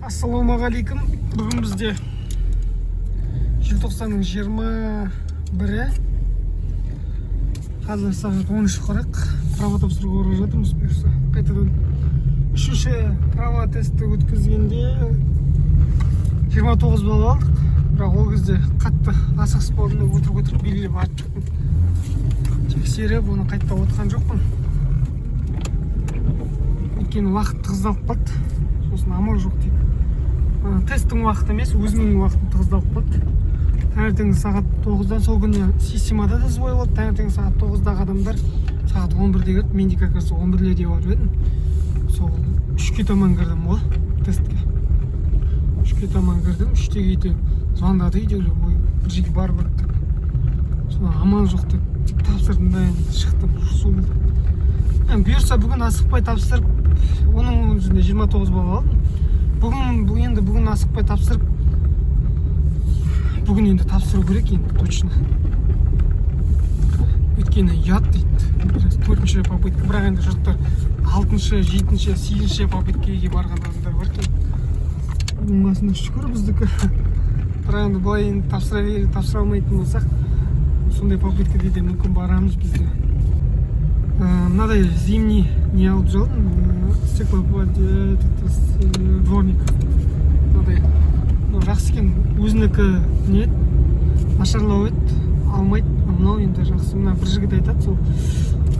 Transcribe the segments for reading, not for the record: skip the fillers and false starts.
Ассалаумағалейкум! Бүгін бізде желтоқсанның 21-і, қазір сағат 13:40. Права тапсыруға бара жатырмыз, бұйырса, қайтадан. Үшінші права тестті өткізгенде 29 балл алдық, бірақ ол кезде қатты асығыс болдым да, өтірік өтірік белгілеп атып шықтым. Тексеріп, оны қайта отқан жоқпын, өйткені уақыт тығыздалып қалды. Сосын амал жоқ тек тесттің уақыты емес, өзімнің уақытым тығыздалып қалды. Таңертең сағат 9-дан, сол күні системада да сбой болды. Таңертең сағат 9-дағы адамдар сағат 11-де кірді. Мен де как раз 11-лерде барып едім. Сол 3-ке таман кірдім ғой тестке, 3-ке таман кірдім. 3-те кейде звондады үйдегілер: «Ой, бір жерге бару керек», — деп. Содан амал жоқ деп тапсырдым да, енді шықтым. Су енді, бұйырса, бүгін асықпай тапсырып, оның өзінде 29 балл алдым бүгін. Бұл енді бүгін асықпай тапсырып, бүгін енді тапсыру керек енді точно, өйткені ұят дейді біраз, төртінші попытка. Бірақ енді жұрттар алтыншы, жетінші, сегізінші попыткаге барған адамдар бар екен. Оның басында шүкір біздікі. Бірақ енді былай енді тапсыра алмайтын болсақ, сондай попыткаде де мүмкін барамыз бізде. Мынадай зимний не алып жалдым, стекло, этот, дворник мынадай. Мынау жақсы екен, өзінікі не еді, нашарлау еді, алмайды. А мынау енді жақсы. Мына бір жігіт айтады, сол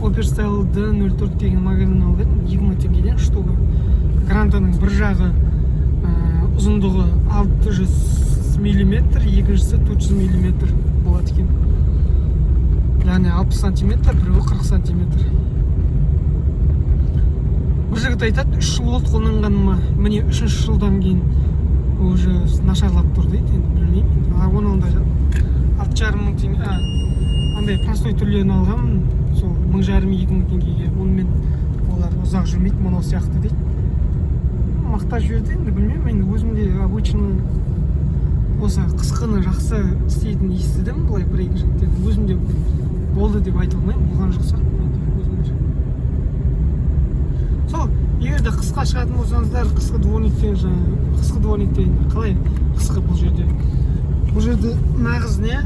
Оперстайл Д 04 деген магазин алып едім 2000 теңгеден штука. Грантаның бір жағы ұзындығы 600 миллиметр, екіншісі 400 миллиметр болады екен, яғни 60 сантиметр, біреуі 40 сантиметр. Бір жігіт айтады: «3 жыл болды қолданғаныма, міне, үшінші жылдан кейін уже нашарлап тұр», — дейді. Енді білмеймін енді. А оның да 6,5 мың теңге. Андай простой түрлерін алғанмын, сол 1500, 2000 теңгеге. Онымен олар ұзақ жүрмейді мынау сияқты дейді, мақтап жіберді. Енді білмеймін, енді өзім де обычно осы қысқыны жақсы істейтінін естідім былай бір екі жігіттен. Өзім де болды деп айта алмаймын, болған жоқ сияқтымын енді өзім де. Сол егер де қысқа шығатын болсаңыздар, қысқы дворниктен, жаңағы қысқы дворникте енді қалай қысқы, бұл жерде нағыз не,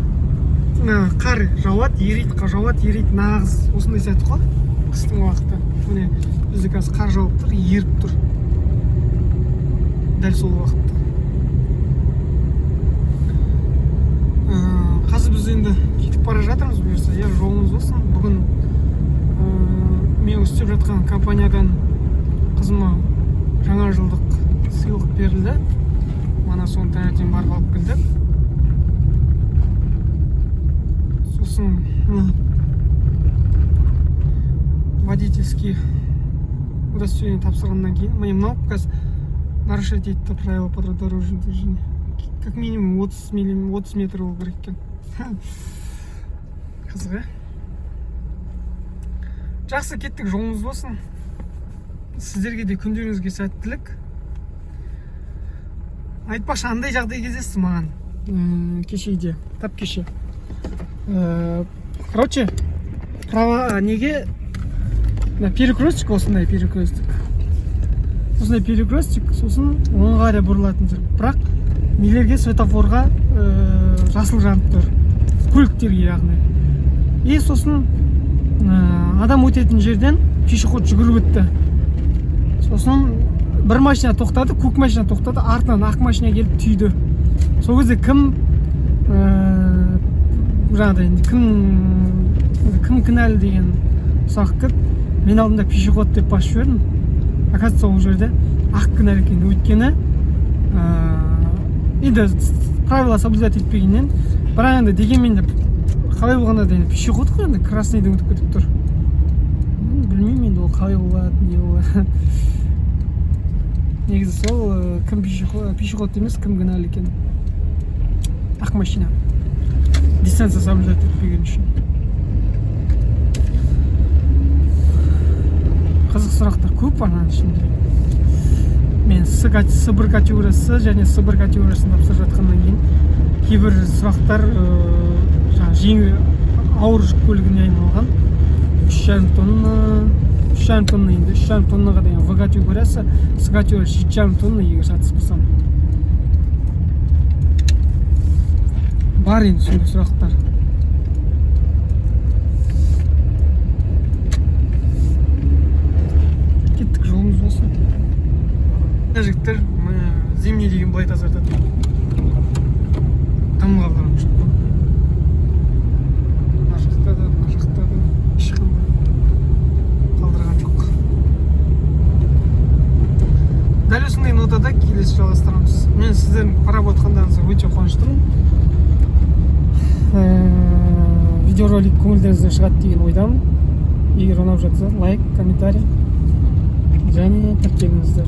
мына қар жауады, ериді, қар жауады, ериді, нағыз осындай сәт қой қыстың уақыты. Міне, бізде қазір қар жауып тұр, еріп тұр дәл сол уақытта. Қазір біз енді кетіп бара жатырмыз, бұйырса, иә, жолымыз болсын. Бүгін мен істеп жатқан компаниядан қызыма жаңа жылдық сыйлық берілді. Мана соны таңертең барып алып келдік. Сосын мына водительский удостоверение тапсырғаннан кейін, міне, мынау қазір нарушать етті правила по дорожного движения, как минимум 30 миллим, 30 метр болу керек екен. Қызық, иә. Жақсы, кеттік, жолымыз болсын. Сіздерге де күндеріңізге сәттілік. Айтпақшы, андай жағдай кездесті маған кешегіде, тап кеше. Короче, права неге, мына перекресток, осындай перекресток, осындай перекресток, сосын оңға қарай бұрылатын жер, бірақ нелерге, светофорға жасыл жанып тұр, көліктерге яғни. И сосын адам өтетін жерден пешеход жүгіріп өтті. Сосын бір машина тоқтады, көк машина тоқтады, артынан ақ машина келіп түйді. Сол кезде кім жаңағыдай енді кім кінәлі деген сұрақ келді. Мен алдында пешеход деп басып жібердім. Оказывается, ол жерде ақ кінәлі екен, өйткені енді правила соблюдать етпегеннен. Бірақ енді дегенмен де, қалай болғанда да, енді пешеход қой енді, красныйдан өтіп кетіп тұр. Білмеймін енді, ол қалай болады, не болады негізі. Сол кім пешеход, пешеход емес, кім кінәлі екен? Ақ машина дистанция соблюдать етпеген үшін. Қызық сұрақтар көп ананың ішінде. Мен С бір категориясы және С бір категориясын тапсырып жатқаннан кейін кейбір сұрақтар жаңағы жеңіл, ауыр жүк көлігіне айналған 3,5 тонна, 3,5 тонна, енді 3,5 тоннаға деген В категориясы, С категориясы 7,5 тонна, егер шатаспасам. Бар енді сондай сұрақтар. Кеттік, жолымыз болсын. Мына жігіттер, мына зимний деген былай тазартады, дым қалдырған жоқ қой. Мына жақта да, мына жақта да ешқандай қалдырған жоқ. Дәл осындай нотада келесі жалғастырамыз. Мен сіздердің қарап отқандарыңызға өте қуаныштымын. Видеоролик көңілдеріңізден шығады деген ойдамын. Егер ұнап жатса, лайк, комментарий және тіркеліңіздер.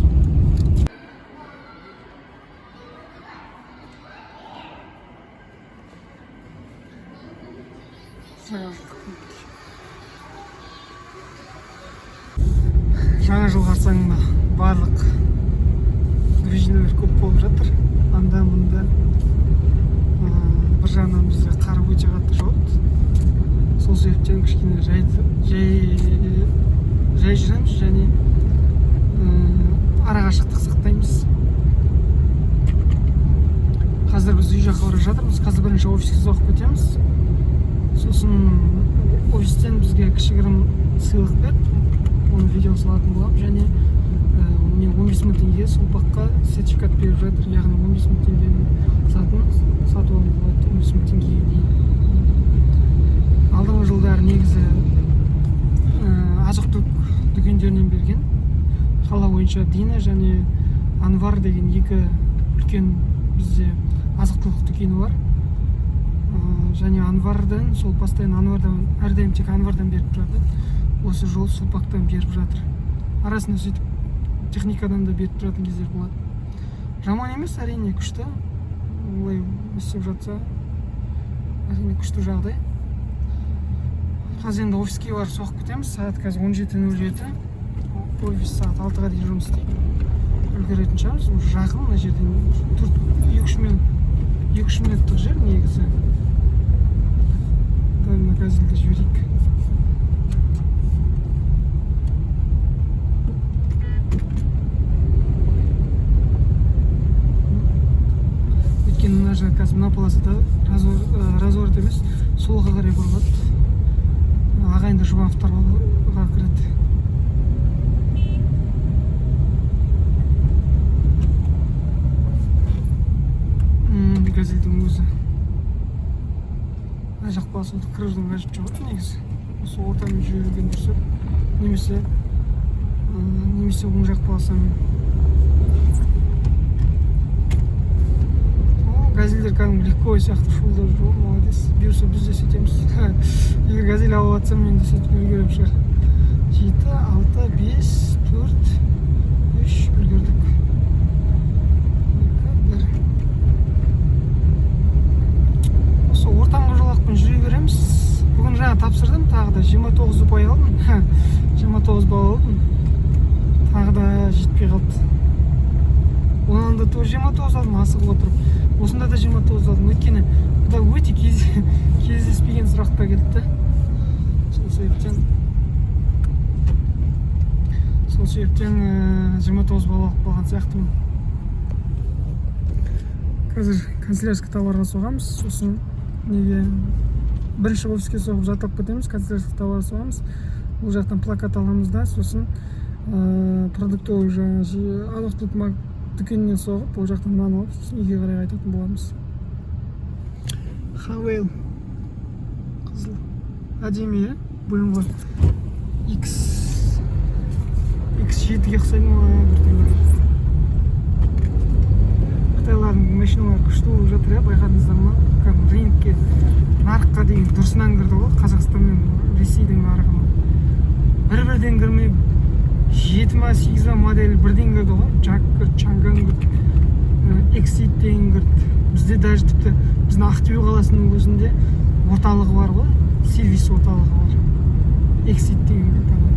Жаңа жыл қарсаңында барлық движениелер көп болып жатыр анда мында. Бір жағынан бізде қар өте қатты жауды, сол себептен кішкене жай жай жай жүреміз және арақашықтық сақтаймыз. Қазір біз үй жаққа бара жатырмыз. Қазір бірінші офиске соғып кетеміз, сосын офистен бізге кішігірім сыйлық берді, оны видео салатын боламын. Және мен 15 000 теңгеге Сулпаққа сертификат беріп жатыр, яғни 15 000 теңгенің затын сатып алуға болады 15 000 теңгеге дейін. Алдыңғы жылдары негізі азық түлік дүкендерінен берген. Қала бойынша Дина және Анвар деген екі үлкен бізде азық түлік дүкені бар. Және Анвардан сол постоянно, Анвардан, әрдайым тек Анвардан беріп тұрады. Осы жолы Сулпақтан беріп жатыр. Арасында сөйтіп техникадан да беріп тұратын кездер болады. Жаман емес, әрине, күшті. Олай істеп жатса, әрине, күшті жағдай. Қазір енді офиске барып соғып кетеміз. Сағат қазір 17:07. Офис сағат 6-ға дейін жұмыс істейді, үлгеретін шығармыз. Уже жақын, мына жерден төрт, 2-3 минут, 2-3 минуттық жер негізі. Давай, мына газельді жіберейік. Өйткені мына жер қазір, мына полосада разворот емес, солға қарай бұрылады, ағайынды Жұбановтарға кіреді. Газельдің өзі ана жақ басуды, кірудің қажеті жоқ еді негізі. Осы ортамен жүре берген дұрыс еді немесе оң жақ полосамен. О, газельдер кәдімгі легковой сияқты шуылдап жүр ғой. Молодец! Бұйырса, біз де сөйтеміз. Егер газель алып жатсам, мен де сөйтіп үлгеремін шығар. Жеті, алты, бес, төрт, үш, үлгердік. Екі, бір. Осы ортаңғы жолақпен жүре береміз. Бүгін жаңа тапсырдым, тағы да 29 ұпай алдым, 29 балл алдым. Тағы да жетпей қалды. Онан да тоже 29 алдым асығып отырып, осында да 29 алдым. Өйткені бұда өте кездеспеген сұрақтар келді да, сол себептен 29 балл алып қалған сияқтымын. Қазір канцелярский товарға соғамыз, сосын неге, бірінші офиске соғып, зат алып кетеміз, канцелярский товарға соғамыз, ол жақтан плакат аламыз да, сосын продуктовый, жаңағы азық түлік дүкеніне соғып, ол жақтан нан алып, сосын үйге қарай қайтатын боламыз. Хавейл қызыл әдемі, иә? BMW X 7-ге ұқсайды ма, біртүрлі. Қытайлардың машиналары күшті болып жатыр, иә, байқадыңыздар ма? Кәдімгі рынокке, нарыққа деген дұрысынан кірді ғой. Қазақстан мен Ресейдің нарығына бір бірден кірмей, жеті ма, сегіз ба модель бірден кірді ғой. JAC кірді, Чанган кірді, Exeed деген кірді. Бізде даже, тіпті біздің Ақтөбе қаласының өзінде орталығы бар ғой, сервис орталығы бар Exeed деген компания.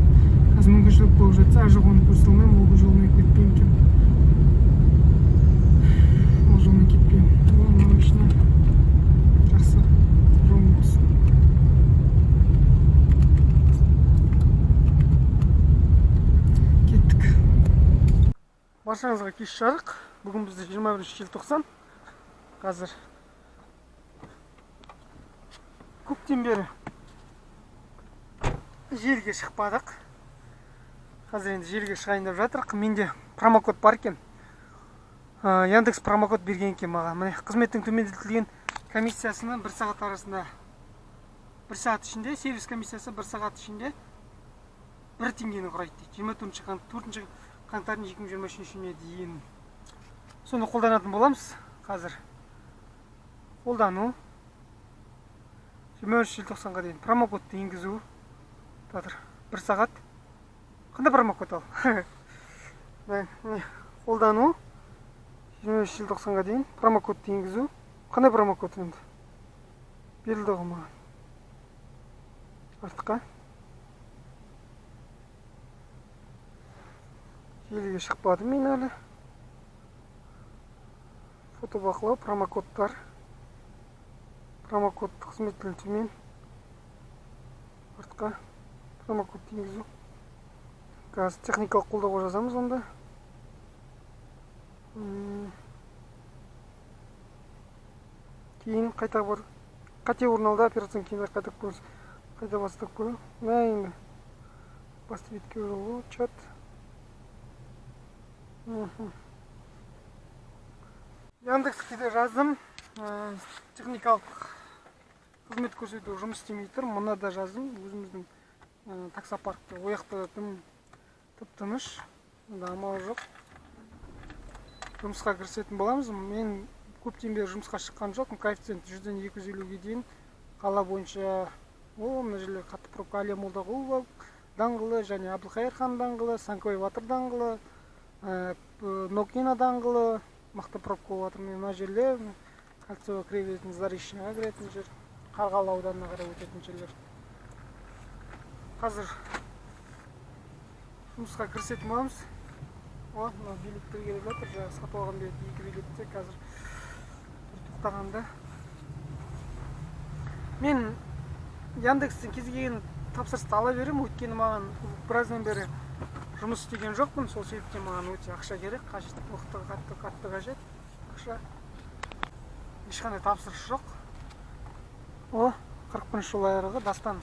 Қазір мүмкіншілік болып жатса, ар жақ оны көрсете алмаймын, ол жолмен кетпеймін екен, ол жолмен кетпеймін. О, мына машина жақсы, жолың болсын. Кеттік. Баршаңызға кеш жарық! Бүгін бізде 21 желтоқсан. Қазір Көптен бері желге шықпадық. Қазір енді желге шығайын деп жатырық. Менде промокод бар екен. Яндекс промокод берген екен маған. Міне, қызметтің төмендетілген комиссиясының бір сағат арасында, бір сағат ішінде, сервис комиссиясы бір сағат ішінде 1 теңгені құрайды дейді. 24 қаңтардың 2023-не дейін. Соны қолданатын боламыз қазір. Қолдану 23 желтоқсанға дейін промокодты енгізу жатыр. Бір сағат. Қандай промокод ал? Міне, қолдану 23 желтоқсанға дейін промокодты енгізу. Қандай промокод енді? Берілді ғой маған. Артқа. Желіге шықпадым мен әлі. Фотобақылау, промокодтар. Промокод қызметтен төмен. Артқа. Промокод енгізу. Қазір техникалық қолдауға жазамыз онда. Кейін қайта бар. Қате орын алды, операцияны кейін қайта көріңіз. Қайта бастап көру. Мә, енді. Басты бетке оралу, чат. Яндекске де жаздым. Техникалық қызмет көрсету жұмыс істемей тұр. Мұны да жаздым. Өзіміздің таксопаркте. Ол жақта да тым тып тыныш. Онда амал жоқ. Жұмысқа кірісетін боламыз. Мен көптен бері жұмысқа шыққан жоқпын. Коэффициент 100-ден 250-ге дейін. Қала бойынша, о, мына жерлер қатты пробка. Әлия Молдағұлова даңғылы және Әбілқайыр хан даңғылы, Саңкой батыр даңғылы, Нокина даңғылы мықты пробка болып жатыр. Мына жерлер кольцоға кіре беретін, Заречныйға кіретін жер, Қарғалы ауданына қарай өтетін жерлер. Қазір жұмысқа кірісетін боламыз. О, мына билеттер келіп жатыр. Жаңа сатып алған билет, екі билетті қазір бір тоқтағанда. Мен Яндекстен кез келген тапсырысты ала беремін, өйткені маған біраздан бері жұмыс істеген жоқпын, сол себептен маған өте ақша керек, қажет, мықты, қатты қатты қажет ақша. Ешқандай тапсырыс жоқ. О, 41 жол айрығы, Дастан.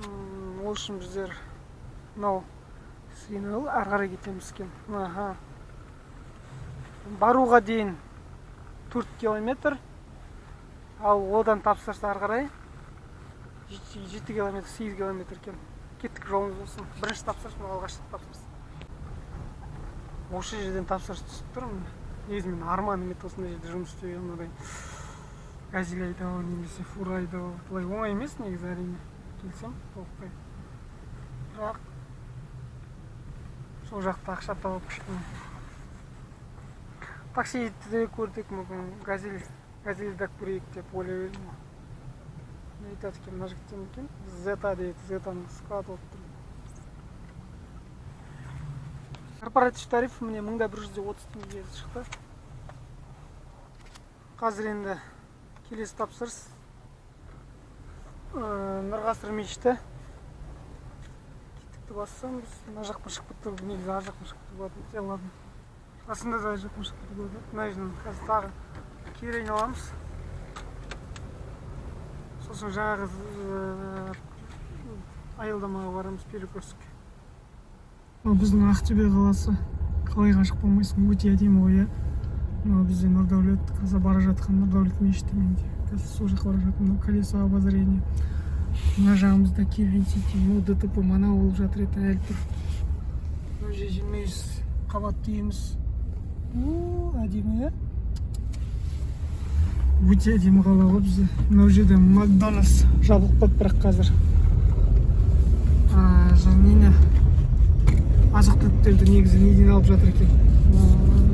Ол үшін біздер мынау Синал ары қарай кетеміз екен. Аха. Баруға дейін 4 километр, ал одан тапсырыс ары қарай 7 километр, 8 километр екен. Кеттік, жолымыз болсын. Бірінші тапсырыс, мынау алғашқы тапсырыс. Осы жерден тапсырыс түсіп тұр. Негізі мен арманым еді осындай жерде жұмыс істеуге, мынадай газель айдау немесе фура айдау. Былай оңай емес негізі, әрине. Келсем толықтай. Бірақ сол жақта ақша тауып кішкене. Таксиді де көрдік, мүмкін газель көрейік деп ойлап едім. Не айтады екен мына жігіттен екен? Зета дейді, Зетаның склады болып тұр. Корпоратив тариф міне 1130 теңгеге шықты. Қазір енді келесі тапсырыс Нұрғасыр мешіті. Кеттікті бассам, біз мына жақпен шығып кетті, негізі ар жақпен шығып кетуге болады. Е, ладно. Расында да ар жақпен шығып кетуге болады. Мына жерден қазір тағы кері айналамыз. Сосын жаңағы аялдамаға барамыз, перекрестке. Біздің Ақтөбе қаласы, қалай ғашық болмайсың, өте әдемі ғой, иә. Мынау бізде Нұрдәулет, қазір бара жатқан Нұрдәулет мешіті менде. Қазір сол жаққа бара жатырмын, мынау колесо обозрения. Мына жағымызда Керуен Сити, мынау ДТП мана болып жатыр еді, әлі тұр. Мына жер 23 қабатты үйіміз. О, әдемі, иә? Өте әдемі қала ғой бізде. Мынау жерде Макдональдс жабылып қалды, бірақ қазір. Нені, азық түліктерді негізі неден алып жатыр екен?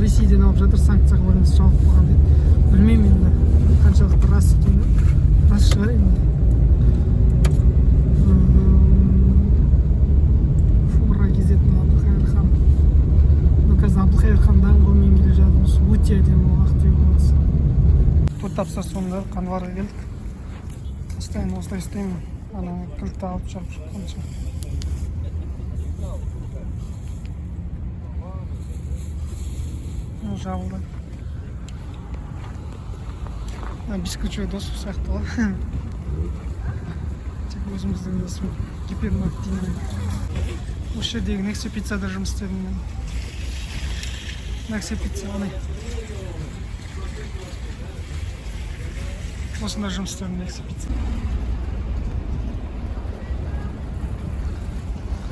Ресейден алып жатыр, санкцияға байланысты жабылып қалған дейді. Білмеймін енді қаншалықты рас екенін. Рас шығар енді. Фура кезетін Әбілқайыр хан. Мына қазір Әбілқайыр хан даңғылымен келе жатырмыз. Өте әдемі Ақтөбе қаласы. Төрт тапсырыс орындадық, Қанварға келдік. Ұстаймын, осылай ұстаймын. Ана кілтті алып шығып шыққанша. Мына жабылды. Бесключевой доступ сияқты ғой, тек өзіміздің несімен, гипермаркетингмен. Осы жердегі Нексия Пиццада жұмыс істедім мен. Нексия Пицца, ана осында жұмыс істедім. Нексия Пицца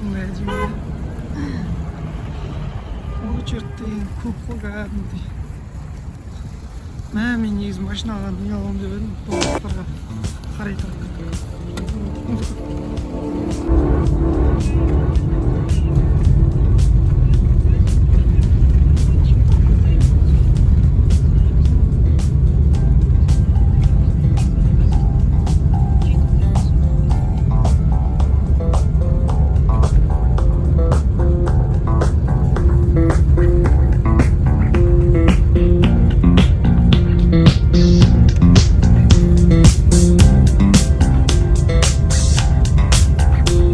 қандай әдемі! Очередь деген көп қой кәдімгідей. Мә, мен негізі машина алғанды не аламын деп едім, бұл жақтарға қарай тұрып.